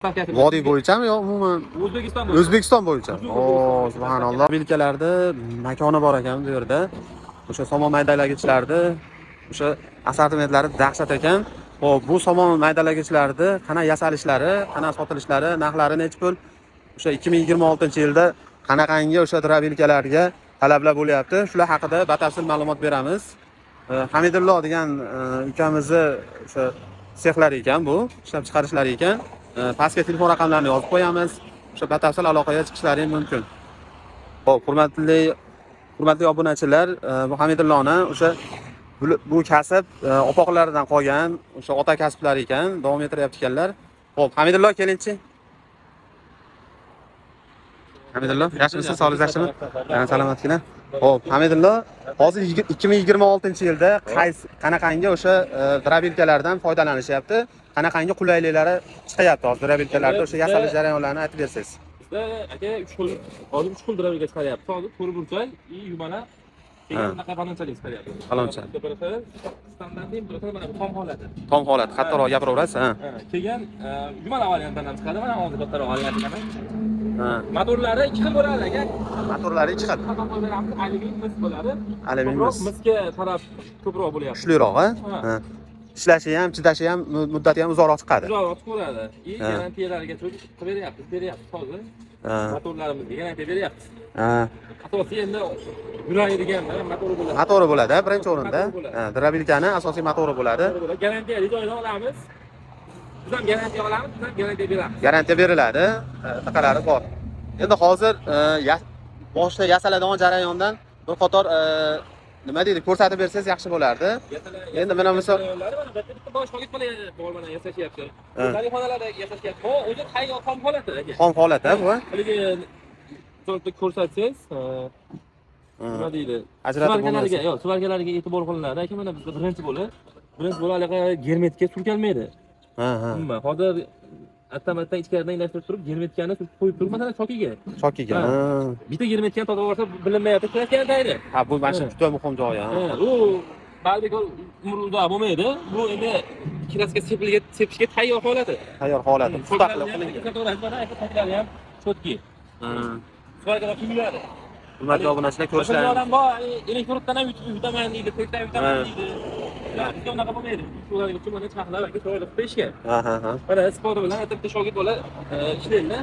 Vodiy bo'yichami yo umuman O'zbekiston bo'yicha. O'zbekiston bo'yicha? Butun O, O'zbekiston bo'yicha. Subhanalloh. Vilkalarda makoni bor ekan bu yerda. O'sha somon maydalagichlarni o'sha assortimentlari dahshat ekan. Xo'p, bu somon maydalagichlarni qana yasalishlari, qana sotilishlari, narxlari nechi pul? O'sha 2026-yilda qanaqangi o'sha дробилка larga talablar bo'lyapti? Shular haqida batafsil ma'lumot beramiz. Hamidullo degan ukamizni o'sha sexlari ekan bu, ishlab chiqarishlari ekan. Pastga telefon raqamlarini yozib qo'yamiz. O'sha batafsil aloqaga chiqishlari mumkin. Xo'p, hurmatli obunachilar, bu Hamidulloni o'sha bu kasb opoqlaridan qolgan, o'sha ota kasblari ekan, davom ettiryapti ekanlar. Xo'p, Hamidullo, kelingchi. Hamidullo, yaxshimisiz? Sog'ligingiz yaxshimi? Ha, salomatgina. Xo'p, Hamidullo, hozir 2026-yilda qaysi qanaqangi o'sha дробилка lardan foydalanishyapti? Qanaqangi qulayliklari chiqyapti hozir дробилка larda, o'sha yasalish jarayonlarini aytib bersangiz. Bizda, aka, 3 xil, hozir 3 xil дробилка chiqaryapti. Hozir to'rtburchak и yumalaq, keyin bunaqa balonchalik chiqaryapti. Baloncha. Bir xil standartli, bir xil mana bu tom holati. Tom holat, qattiqroq gapiraverasiz, ha. Ha, keyin yumalaq variantdan ham chiqadi. Mana hozir kattaroq variantidan ham. Motorlari ikki xil bo'ladi, aka. Motorlari ikki xil. Xato qo'yib beramiz, alyumin, mis bo'ladi. Alyumin, Ko'proq mis. Misga talab ko'proq bo'lyapti. Kuchliroq, ha? Ha. Ha. Ishlashi ham, chidashi ham, muddati ham uzoqroq chiqadi. Uzoqroq chiqaveradi. И garantiyalariga qilib beryapmiz, beryapmiz hozir. Motorlarimizga garantiya beryapmiz. Asosiy endi yuradigan motori bo'ladi. Motori bo'ladi, birinchi o'rinda. Motori bo'ladi. Ha, дробилка ni asosiy motori bo'ladi. Motori bo'ladi. Garantiyali joyidan olamiz. Biz ham garantiya olamiz, biz ham garantiya beramiz. Garantiya beriladi, taqalari bor. Endi hozir boshida yasaladigan jarayondan bir qator nima deydi, ko'rsatib bersangiz yaxshi bo'lardi. Endi mana misol- Mana bu yerda bitta bosh shogird bola bor, mana yasashyapti. Ha. Xonalarda yasashyapti. Bu o'zi tayyor xom holati, aka. Xom holat, ha, bu? Haligi bitta ko'rsatsangiz, nima deydi? Ajratib Сварка larga, bo'lmaydi. yo'q, сварка larga e'tibor qilinadi. Aka, mana bizda birinchi bo'lib anaqa germetikka surkalmaydi. Ha, ha. Umuman, hozir avtomatdan ichkaridan ilashtirib turib, germetikani surtib qo'yib turib, masalan, chokiga. Chokiga. Ha. Bitta germetikani totib yuborsa, bilinmayapti, kraskani tagida. Ha, bu mana shu juda muhim joyi. Ha. Ha, u baribir umri uzoq bo'lmaydi. Bu endi kraska sepilga sepishga tayyor holati. Tayyor holati. Puxta qilib qilingan. Qilingan. Mana, aka, taglari ham чёткий. Сварка lar quyiladi. Hurmatli obunachilar, Bir ko'rishlaringiz odam bor, elektroddan ham yutib yutaman deydi, tokdan yutaman deydi. Ya, bizda unaqa bo'lmaydi. Shularga uchun mana charxlar, aka, chiroyli qilib qo'yishgan. Ha, ha, ha. Mana isboti bilan bitta shogird bola ishlaydi.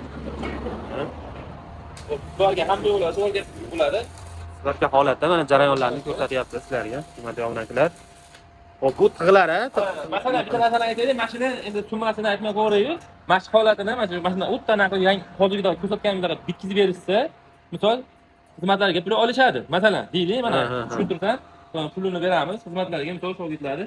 Сварка hamma yo'llar сварка bo'ladi. Сварка holatda mana jarayonlarni ko'rsatyapti sizlarga, hurmatli obunachilar. Xo'p, bu tig'lar, ha? Masalan, bitta narsani aytaylik, mashina endi summasini aytmay qo'yayu, mana shu holatini, mana shu mashina o'tdan aql yangi hozirgidek ko'rsatganimizda bitkizib berishsa, misol, xizmatlarga pul olishadi. Masalan, deylik, mana Ha, ha, ha. tushuntirsan, pulini beramiz xizmatlarga, misol, shogirdlari.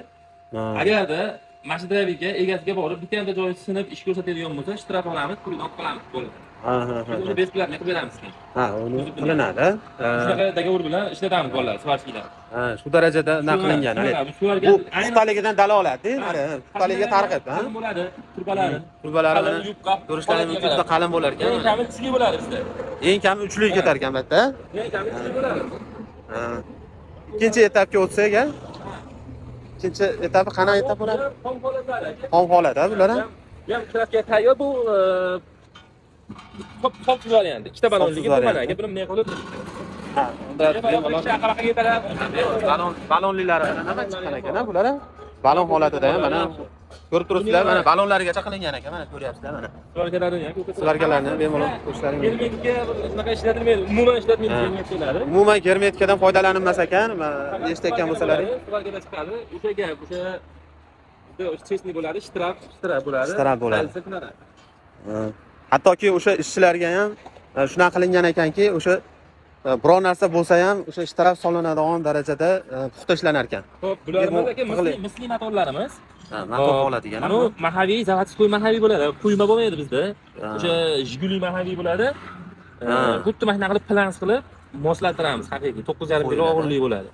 Agarda mana shu дробилка egasiga borib, bitta hamda joyi sinib ish ko'rsatadigan bo'lsa, штраф olamiz, pulini olib qolamiz, bo'ldi. Ha, ha, ha. Biz uni бесплатно qilib beramiz keyin. Ha, uni qilinadi. Ha, Shunaqa договор bilan ishlatamiz bolalar, сварщик lar. Ha, shu darajada na qilingan. Shu Bu puxtaligidan dalolat, mana puxtaligiga targ'ib, ha? Qalin bo'ladi, turbalari. Turbalari Qalin, mana yupqa. ko'rishlaring mumkin, juda qalin bo'lar ekan. Eng kami uchlik bo'ladi bizda. Eng kami uchlik ketar ekan bu yerda. Eng kami uchlik bo'ladi. Ha. Ikkinchi etapga o'tsak, ha? Ikkinchi etapi qanaqa etap bo'ladi? Xom holatlari, aka. Xom holat, ha, bular ham? Bu ham kraska tayyor, bu top varianti. Ikkita balonligi bu, mana, varianti. aka, buni bunday qilib. Ha, unda bemalol balonlilari bilan nima chiqqan ekan, ha, bular ham? Balon holatida ham mana ko'rib turibsizlar, mana balonlarigacha qilingan ekan, mana ko'ryapsizlar, mana. Сварка larni ham Сварка larni bemalol ko'rishlaring mumkin. Germetika shunaqa ishlatilmaydi. Umuman ishlatilmaydi germetikalar. Umuman germetikadan foydalanilmas ekan, mana eshitayotgan bo'lsalaring. Сварка da chiqadi. O'sha gap, o'sha bizda o'sha честный bo'ladi, штраф bo'ladi. Штраф bo'ladi. Salsa shunaqa. Ha. Hattoki o'sha ishchilarga ham shunaqa qilingan ekanki, o'sha biror narsa bo'lsa ham o'sha штраф solinadigan darajada puxta ishlanar ekan. Xo'p, bularimiz, Bu aka, misli motorlarimiz. Ha, motor holatiga. Mana bu моховой, заводской моховой bo'ladi. Quyma bo'lmaydi bizda. Ha. O'sha Jiguli моховой bo'ladi. Ha. Xuddi mana shunaqa qilib plans qilib moslantiramiz haqiqiy. 9,5 kilo Qo'yiladi. og'irlik bo'ladi.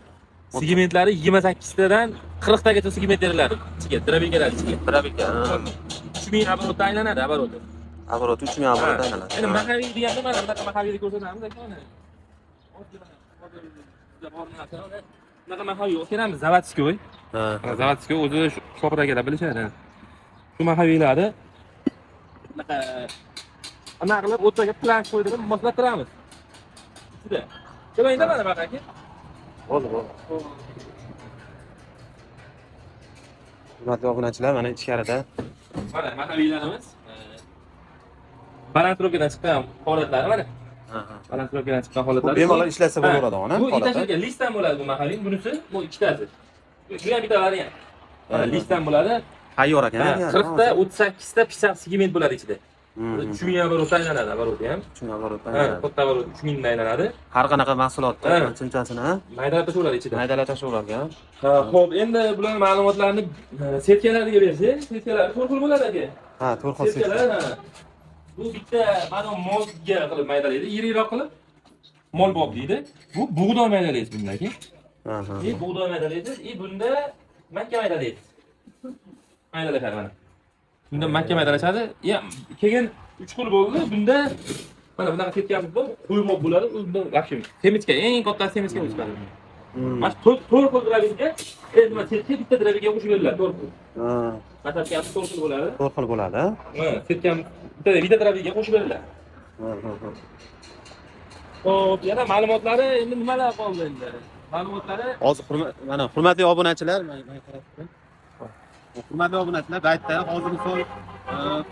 Segmentlari 28 tadan 40 tagacha segment beriladi ichiga, дробилка lar ichiga. Дробилка. 3000 оборот da aylanadi, оборот i. Оборот 3000 оборот aylanadi. Endi моховой deganda mana bunaqa моховой ni ko'rsatamiz, aka, mana. Hozir mana, hozir bizda bor narsa, mana bunaqa моховой o'tganamiz, заводской. Ha. Заводской o'zi, shu Shohid akalar bilishadi. Shu моховой larni Bunaqa anaqa qilib o'rtaga plank qo'ydirib moslattiramiz. Ichida. Keling mana buyoqqa aka. Bo'ldi, bo'ldi. Hurmatli obunachilar, mana ichkarida Mana mаховикlarimiz balandrokadan chiqqan holatlari mana. Balandrokadan chiqqan holatlari. Bu bemalol ishlatsa bo'laveradi, ona, Bu holatda. etashga listdan bo'ladi bu маховик, bunisi bu ikkitasi. Bu ham bitta variant. Mana listdan bo'ladi. Tayyor ekan. Ha, 40 ta 38 ta pichoq segment bo'ladi ichida. 3000 оборот aylanadi, оборот i ham. 3000 оборот. Ha, katta оборот 3000 dan aylanadi. Har qanaqa mahsulotni chimchasini Maydalab tashlaveradi ichida. maydalab tashlaveradi. Ha, xo'p, endi bularning ma'lumotlarini setkalarga bersak, setkalar to'rt xil bo'ladi aka. Ha, to'rt xil setka. Setkalar, ha. Bu bitta mana molga qilib maydalaydi, iriroq qilib. Mol bob deydi. Bu bug'doy maydalaysiz bunda aka. E bug'doy maydalaysiz, e bunda makka maydalaysiz. Maydalashadi mana. Bunda makka maydalashadi. Ya keyin 3 xil bo'ldi. Bunda mana bunaqa setkamiz bor, qo'ymoq bo'ladi. Unda вообще семечка, eng katta семечка o'chadi. Mana shu to'rt xil дробилка, endi nima setka bitta дробилка ga qo'shib beriladi, to'rt xil. Masalakamiz to'rt xil bo'ladi. To'rt xil bo'ladi. Ha, setkamiz bitta дробилка ga qo'shib beriladi. Ha. Xo'p, yana ma'lumotlari endi nimalar qoldi endi? Ma'lumotlari Hozir mana hurmatli obunachilar, mana qarab turing. Hurmatli obunachilar, bu yerda hozir misol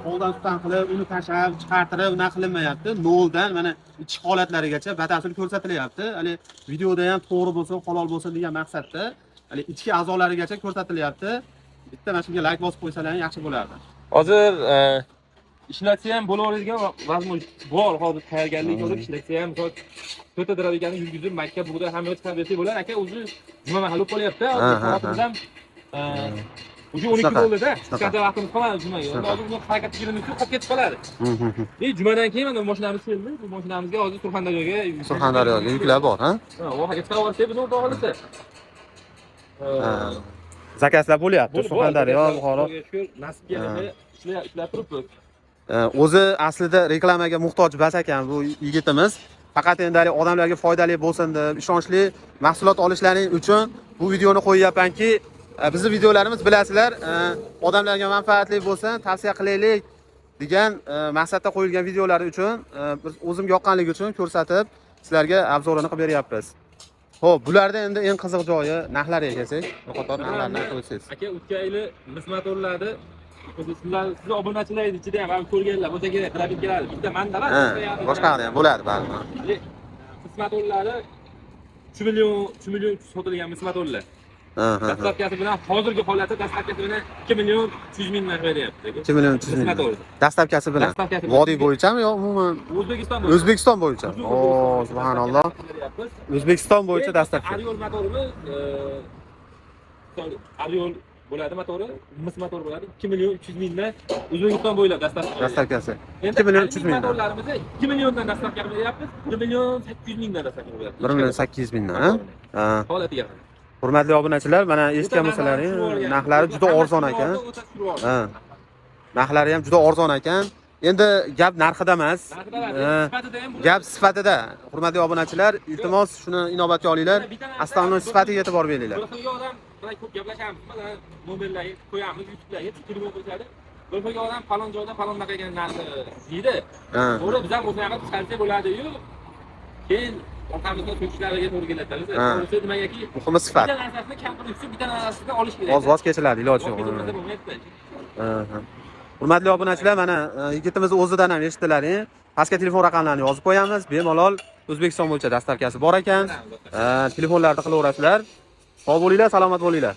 qo'ldan tutan qilib, uni tashlab, chiqartirib, unaqa qilinmayapti. Noldan mana ichki holatlarigacha batafsil ko'rsatilyapti. Hali videoda ham to'g'ri bo'lsin, halol bo'lsin degan maqsadda hali ichki a'zolarigacha ko'rsatilyapti. Bitta mana shunga like bosib qo'ysalar ham yaxshi bo'lardi. Hozir ishlatsa ham bo'laveradigan возможность bor. Hozir tayyorgarlik ko'rib ishlatsa ham, misol to'rtta дробилка ni yurgizib, makka, bug'doy hamma yoq chiqarib bersak bo'ladi. Aka, o'zi juma mahal bo'lib qolyapti. Hozir soatimiz ham уже 12 Shunaqa, bo'ldi-da. shunaqa. Qancha vaqtimiz qolmadi jumaga. Endi hozir uni harakatga kirimiz qolib ketib qoladi. E jumadan keyin mana mashinamiz keldi. Bu mashinamizga hozir Surxondaryoga Surxondaryoga yuklar bor, ha? Ha, vohaga chiqarib olsak, buni xudo xohlasa. Заказ lar bo'lyapti. Surxondaryo, Buxoro. Xudoga shukur, nasibga yarasha ishlab turibmiz. O'zi aslida reklamaga muhtoj bas ekan bu yigitimiz. Faqat endi hali odamlarga foydali bo'lsin deb, ishonchli mahsulot olishlaring uchun bu videoni qo'yyapmanki, bizni videolarimiz bilasizlar, odamlarga manfaatli bo'lsin, tavsiya qilaylik degan maqsadda qo'yilgan videolar uchun biz o'zimga yoqqanligi uchun ko'rsatib, sizlarga обзор ini qilib beryapmiz. Xo'p, bularda endi eng qiziq joyi narxlariga kelsak, qator narxlarni aytib o'tsangiz. Aka, o'tgan yili mis motorlarni o'zi sizlar, sizni obunachilaringiz ichida ham baribir ko'rganlar bo'lsa kerak, дробилка lar bitta manda emas, Ha, boshqa boshqa ham bo'ladi baribir. Mis motorlari 3 million, 3 million 300 sotilgan mis motorlar. Ha, ha, ha. Доставка si bilan hozirgi holatda доставка si bilan 2 million 300 mingdan beryapti. 2 million 300 Mis ming. motor. Доставка si bilan. Доставка si bilan. Vodiy bo'yichami yo umuman O'zbekiston bo'yicha. O'zbekiston bo'yicha? Butun O, O'zbekiston bo'yicha subhanalloh. доставка beryapmiz. O'zbekiston bo'yicha доставка. Ariol motorimiz, Ariol bo'ladi motori, mis motor bo'ladi. 2 million 300 mingdan O'zbekiston bo'ylab доставка. Доставка si. Endi 2 million 300 mingdan. Motorlarimizni 2 milliondan доставка qilyapmiz, 1 million 800 mingdan доставка qilyapmiz. 1 million 800 mingdan, ha? Ha. Holatiga qarab. Hurmatli obunachilar, mana eshitgan bo'lsalaring, narxlari juda arzon ekan. Ha. Narxlari ham juda arzon ekan. Endi gap narxida emas. Narxida emas, Ha. sifatida ham bo'ladi. Gap sifatida. Hurmatli obunachilar, iltimos shuni inobatga olinglar. Основной sifatiga e'tibor beringlar. Bir xilga odam bilan ko'p gaplashamiz. Mana nomerlarga qo'yamiz, YouTube'larga telefon qilishadi. Bir xilga odam falon joyda falondaqa ekan narxi deydi. Ha. To'g'ri, biz ham o'shaqa qilib chiqarsak bo'ladi-yu. Keyin orqamizdan so'kishlariga to'g'ri keladi. Ha. To'g'risi nimagaki, Muhimi sifat. bitta narsasini kam qilib tushib, bitta narsasini olish kerak. Voz kechiladi, iloji yo'q. Voz kechilmasa bo'lmaydi. Ha, ha. Hurmatli obunachilar, mana yigitimiz o'zidan ham eshitdilaring. Pastga telefon raqamlarini yozib qo'yamiz. Bemalol O'zbekiston bo'yicha доставка si bor ekan. Telefonlarni qilaverasizlar. Sog' bo'linglar, salomat bo'linglar.